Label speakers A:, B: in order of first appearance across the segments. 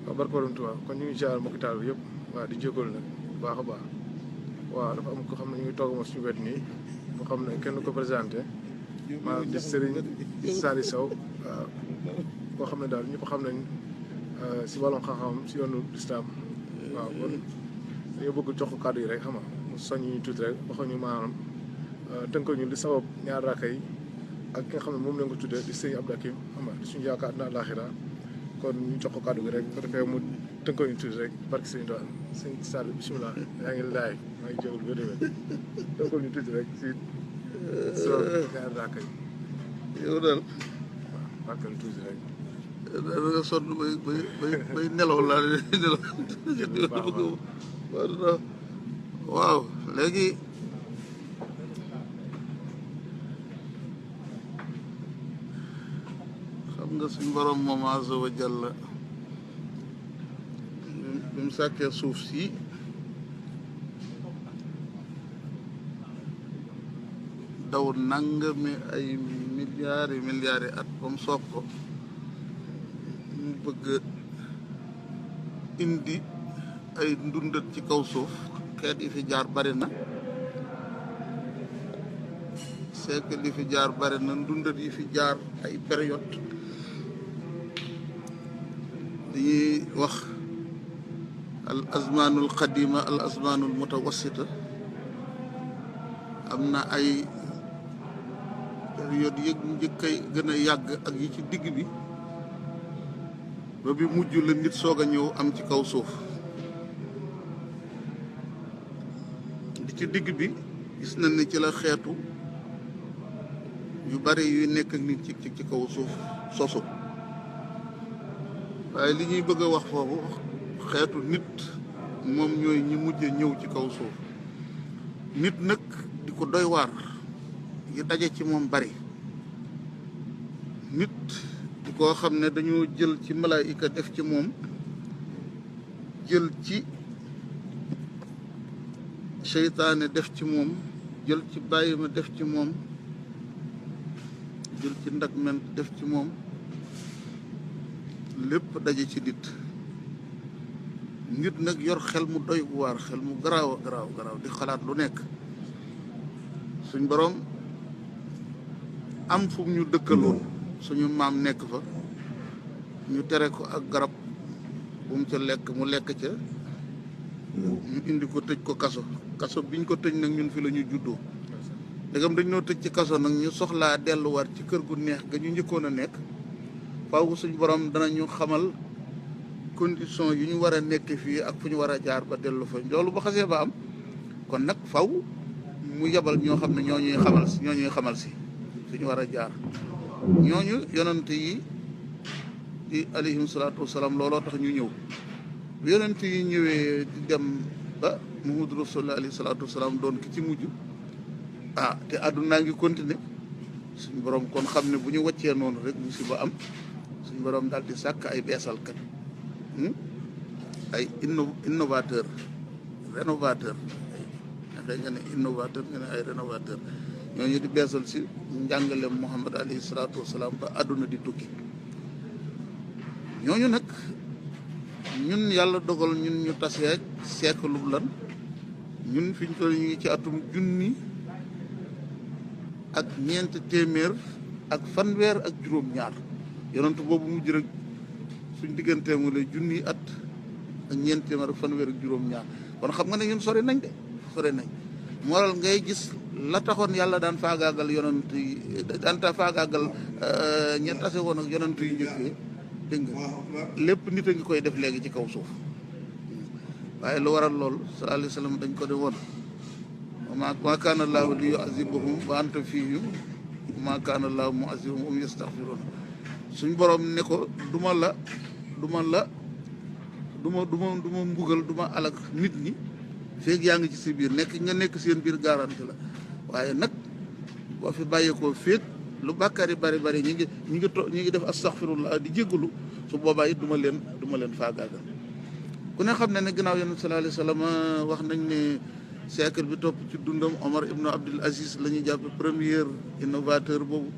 A: waaw barke Borom Tuubaa kon ñu ngi ziar mbokki taal bi yëpp waaw di jégalu nag bu baax a baax waaw dafa am ko xam ne ñu ngi toog ma suñu wet nii boo xam ne kenn ko présenté maanaam di Serigne Saliou Sow waaw koo xam ne daal ñëpp xam nañ si wàllum xam-xam si yoonu lislaam waaw kon dañoo bëgg jox ko kàddu yi rek xam nga mu soññ ñu tuuti rek waxuñ ñu maanaam tënkal ñu li sabab ñaar raaka yi ak ki nga xam ne moom lañ ko tuddee di Serigne Abdou Hakim xam nga di suñu yaakaar na àllaaxira kon ñu jox ko kàddu gi rek bu ko defee mu tënkal ñu tuuti rek barke Serigne Touba Serigne Saliou bisimilah yaa ngi laay maa ngi jégalu ba déwén tënkal ñu tuuti rek si sabab ñaar raaka yi.
B: yow daal
A: waaw barkeel tuuti rek.
B: da nga sonn bay nelaw laa nelaw waaw léegi xam nga suñ borom moom azza wa jalla bi mu sàkkee suuf si daw nangami ay milliards yi at ba mu soob ko mu bëgg indi ay ndundat ci kaw suuf xeet yi fi jaar bari na siècle yi fi jaar bari na ndundat yi fi jaar ay période dañuy wax al azmanul qadima al azmanul mutawassita am na ay période yëg njëkkay gën a yàgg ak yi ci digg bi ba bi mujj la nit soog a ñëw am ci kaw suuf di ci digg bi gis nañ ne ci la xeetu yu bari yuy nekk ak nit ci kaw suuf sosu waaye li ñuy bëgg a wax foofu xeetu nit moom ñooy ñi mujj ñëw ci kaw suuf nit nag di ko doy waar yi daje ci moom bari nit di koo xam ne dañoo jël ci malaayika def ci moom jël ci seytaane def ci moom jël ci bàyyi ma def ci moom jël ci ndag ment def ci moom lépp daje ci nit nag yor xel mu doy waar xel mu garaaw di xalaat lu nekk suñ boroom am fu ñu dëkkaloon suñu maam nekk fa ñu tere ko ak garab bu mu ca lekk mu lekk ca ñu indi ko tëj ko kaso biñ ko tëj nag ñun fi la ñu juddoo ndegam dañ noo tëj ci kaso nag ñu soxlaa delluwaat ci kër gu neex ga ñu njëkkoon a nekk faaw suñu borom danañu xamal condition yu ñu war a nekk fii ak fu ñu war a jaar ba dellu fa loolu ba xasee ba am kon nag faw mu yebal ñoo xam ne ñoo ñuy xamal si fi ñu war a jaar ñooñu yonent yi di alayhim salaatu wasalaam looloo tax ñu ñëw bu yonent yi ñëwee di dem ba Muhammadu Rasulullah alayhi salaatu wasalaam doon ki ci mujj te àddunaa ngi continuer suñu borom kon xam ne bu ñu wàccee noonu rek musiba am suñu borom daal di sàkk ay beesalkat ay innovateur rénovateur xëy nga ne innovateur nga ne ay rénovateur ñooñu di beesal si njàngaleem Muhammad alayhi salaatu wasalaam ba àdduna di tukki ñooñu nag ñun yàlla dogal ñun ñu tasee siècle lan ñun fi ñu toll ñu ngi ci atum junni ak ñeent téeméer ak fanweer ak juróom-ñaar yonent boobu mujj rek suñ diggantee mu la junni at ak ñeent téeméer ak fanweer ak juróom-ñaar kon xam nga ne ñun sori nañ moo waral ngay gis la taxoon yàlla daan faagaagal yonent yi daan ta faagaagal ña tase woon ak yonent yu njëkkee dégg nga lépp nit a ngi koy def léegi ci kaw suuf waaye lu waral lool sallallahu alayhi wa sallam dañ ko de woon ma kaana allaahu li yu'azzibahum wa anta fihim ma kaana allaahu mu'azzibahum wa hum yastaghfiruun suñ borom ne ko duma mbugal duma alak nit ñi feeg yaa ngi ci si biir nga nekk seen biir garanti la waaye nag boo fi bàyyeekoo feeg lu bàkkaar yi bari ñi ngi def astaghfirullah di jéggalu su boobaa it duma leen faagaagal ku ne xam ne ne ginnaaw yonent sallallahu alayhi wa sallam wax nañ ne siècle bi topp ci dundam Omar ibnu Abdul Aziz la ñuy jàppe premier innovateur boobu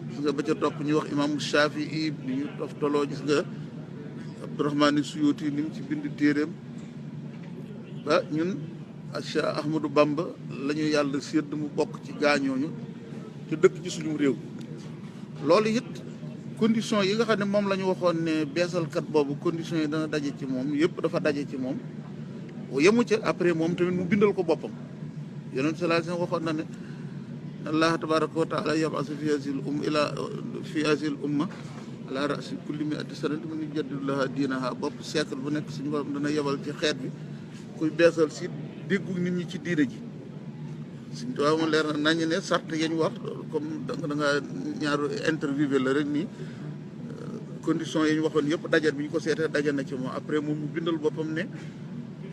B: gis nga ba ca topp ñuy wax imam Shafii bi ñu toloo gis nga Abdourahmane Suyuti ni mu ci bind téeréem ba ñun Cheikh Ahmadou Bamba la ñu yàlla sédd mu bokk ci gaañooñu ci dëkk ci suñu réew. loolu it condition yi nga xam ne moom la ñu waxoon ne beesalkat boobu condition yi dana daje ci moom yëpp dafa daje ci moom yemu ca après moom tamit mu bindal ko boppam. Yonent sallallahu alayhi wasallam waxoon na ne Allah tabaraka wa taala yabasu fi hasil umma ala rasi kulli mi'ati sanati man yujaddidu laha diinaha bopp siècle bu nekk suñu borom dana yebal ci xeet bi kuy beesal si déggu nit ñi ci diina ji. suñ tubaab moom leer na nañu ne sart yañ wax comme da nga ñaaru interviewé la rek nii condition yi ñu waxoon yëpp daje bi ñu ko seetee daje na ci moom après moom mu bindal boppam ne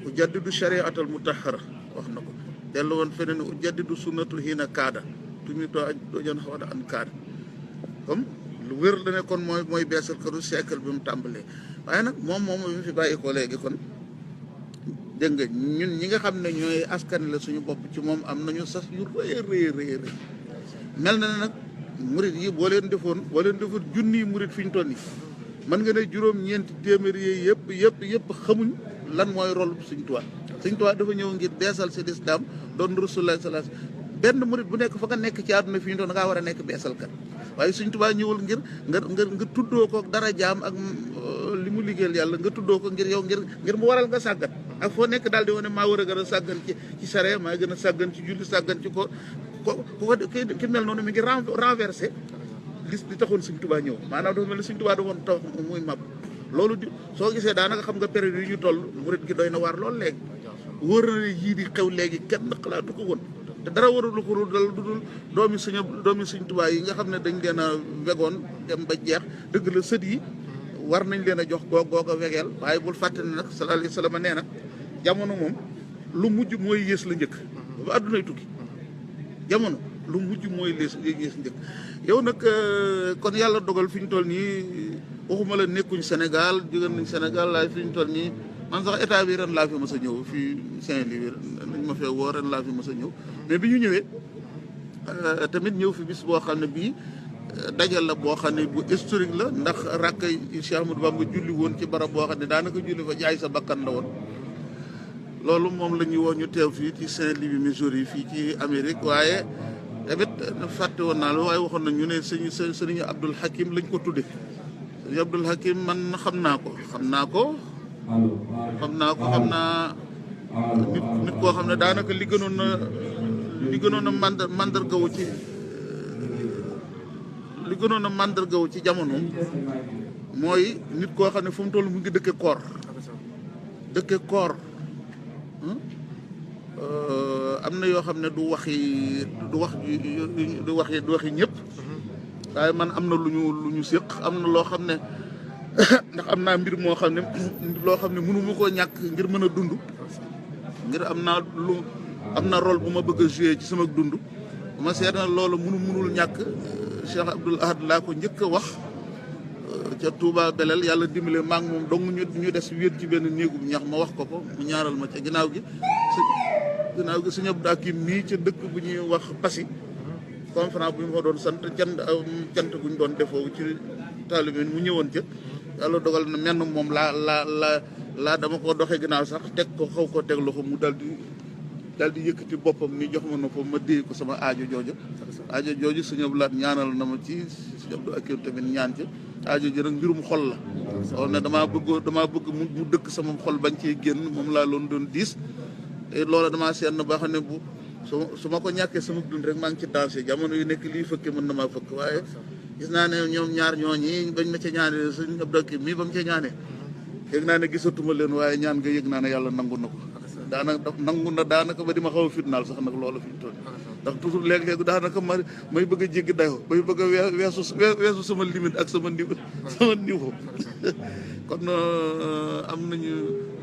B: ujaddidu shari'atal mutahhara wax na ko dellu woon feneen ujaddidu sunnatul hiina kaada tumi to aj dojon xaw da an kaada comme lu wér la ne kon mooy beesal këru siècle bi mu tàmbalee waaye nag moom bi mu fi bàyyi ko léegi kon dégg nga ñun ñi nga xam ne ñooy askan la suñu bopp ci moom am nañu sas yu rëy mel na ne nag murit yi boo leen defoon junniy murit fi ñu toll nii mën nga ne juróom-ñeenti téeméer yi yëpp xamuñ lan mooy rôle Sëñ Tuubaa dafa ñëw ngir beesal si lislaam doon Rasulullah sallallahu alayhi wasallam benn murit bu nekk fa nga nekk ci àdduna fi ñu toll da ngaa war a nekk beesalkat waaye Sëñ Tuubaa ñëwul ngir nga tuddoo ko dara jaam ak li mu liggéeyal yàlla nga tuddoo ko ngir yow ngir mu waral nga sàggat ak foo nekk daal di wane maa war a gën a sàggan ci sare maa gën a sàggan ci julli sàggan ci ko ki mel noonu mi ngi renversé li taxoon Sëñ Tuubaa ñëw maanaam dafa mel ni Sëñ Tuubaa dafa tax muy mab loolu di soo gisee daanaka xam nga période yi ñu toll murit gi doy na waar loolu léegi wóor na ne yii di xew léegi kenn xalaatu ko woon te dara warul ko dal du dul doomi Sëñ Tuubaa yi nga xam ne dañ leen a wegoon dem ba jeex dëgg la sët yi war nañ leen a jox goog a wegeel waaye bul fàtte ne nag sallallahu alayhi wasallam nee na jamono moom lu mujj mooy yées la njëkk ba àddunay tukki jamono lu mujj mooy yées njëkk yow nag kon yàlla dogal fi ñu toll nii waxuma la nekkuñ Sénégal jóge nañ Sénégal waaye fi ñu toll nii man sax état bi ren laa fi mës a ñëw fii Saint-Louis nañ ma fee woo ren laa fi mës a ñëw mais bi ñu ñëwee tamit ñëw fi bis boo xam ne bii dajal la boo xam ne bu historique la ndax rakk Cheikh Ahmadou Bamba julli woon ci barab boo xam ne daanaka julli fa jaay sa bakkan la woon loolu moom la ñuy woo ñu teew fii ci Saint-Louis Missouri fii ci Amérique waaye tamit fàtte woon naa la waaye waxoon nañ ñu ne sëriñ Abdul Hakim lañ ko tudde sëriñ Abdul Hakim man xam naa nit koo xam ne daanaka li gënoon a mandargawu ci li gënoon a mandargawu ci jamono mooy nit koo xam ne fu mu toll mu ngi dëkke koor am na yoo xam ne du waxi ñëpp waaye man am na lu ñu séq am na loo xam ne ndax am naa mbir moo xam ne loo xam ne mënu ma koo ñàkk ngir mën a dund ngir am na rôle bu ma bëgg a jouer ci sama dund bu ma seet na loolu mënul ñàkk Cheikh Abdoul Ahad laa ko njëkk a wax ca Touba Belel yàlla dimbale maa ngi moom dong ñu des wéet ci benn néegu ñax ma wax ko mu ñaaral ma ca ginnaaw gi Sëñ Abdou Hakim mii ca dëkk bu ñuy wax Passy conférence bu ñu fa doon sant cant gu ñu doon defoo ci taalibe mu ñëwoon ca yàlla dogal na menn moom laa dama ko doxee ginnaaw sax teg ko xaw ko teg loxo mu daal di yëkkati boppam ni jox ma na ko ma déy ko sama aajo jooju Sëñ Abdou Lahad ñaanal na ma ci Sëñ Abdou Hakim tamit ñaan ca aajo ji nag mbirum xol la loolu ne damaa bëgg mu dëkk sama xol bañ cee génn moom laa loon doon diis te loola damaa seet na ba xam ne bu su ma ko ñàkkee sama dund rek maa ngi ci dansé jamono yu nekk lii fëkke mën na maa fëkk waaye gis naa ne ñoom ñaar ñooñi bañ ma ca ñaane Sëñ Abdou Hakim mii ba mu ca ñaanee yëg naa ne gisatuma leen waaye ñaan nga yëg naa ne yàlla nangu na ko daanaka ba di ma xaw a fitnaal sax nag loolu fi ñu toll ndax toujours léeg-léeg daanaka may bëgg a jéggi dayoo may bëgg a weesu sama limite ak sama niveau kon am nañu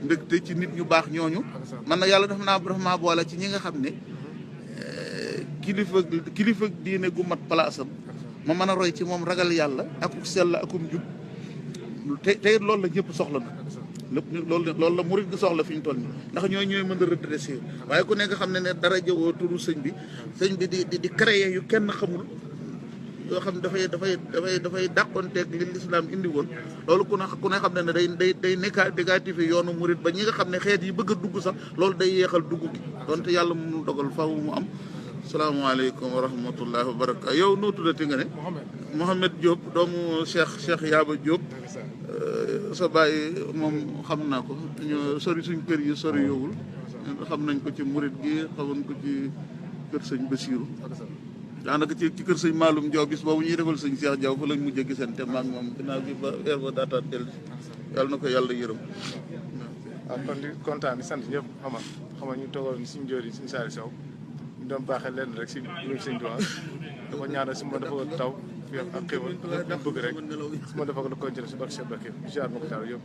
B: mbégte ci nit ñu baax ñooñu man nag yàlla dafa maa boole ci ñi nga xam ne kilifa diine gu mat palaasam ma mën a roy ci moom ragal yàlla akum sell akum jub te loolu la ñëpp soxla na lépp loolu la murid gi soxla fi ñu toll nii ndax ñooy mën a redresser waaye ku nekk xam ne dara jëwoo turu sëñ bi di créer yu kenn xamul yoo xam ne dafay dàqonteeg li lislaam indi woon loolu ku ne xam ne day négatif yoonu murit ba ñi nga xam ne xeet yi bëgg a dugg sax loolu day yeexal dugg gi donte yàlla mu dogal faw mu am. salaamaaleykum wa rahmatullahi wa barakaatu yow noo tuddati nga ne. Mohamed Diop doomu Cheikh Yaaba Diop. sa bàyyi moom xam naa ko ñu sori suñ kër yi sori yowul xam nañ ko ci murit gi xamoon ko ci kër sëñ Basiiru daanaka ci kër sëñ Maalum Jaw bis boobu ñuy defal sëñ Cheikh Jaw fa lañ mujjee gisante maag moom ginnaaw bi ba weer ba daataan dellu yàlla na ko yàlla yërëm.
A: waaw kon di kontaan di sant ñëpp xam nga ñu toogal suñu jóor yi suñu saari saw ñu doon baaxee leen rek si luñ sëñ Tuubaa dafa ñaanal si ma dafa ko taw fi ak xéwal bëgg rek su ma dafa ko la continuer si barke Cheikh Bakir ziar ma ko taw yëpp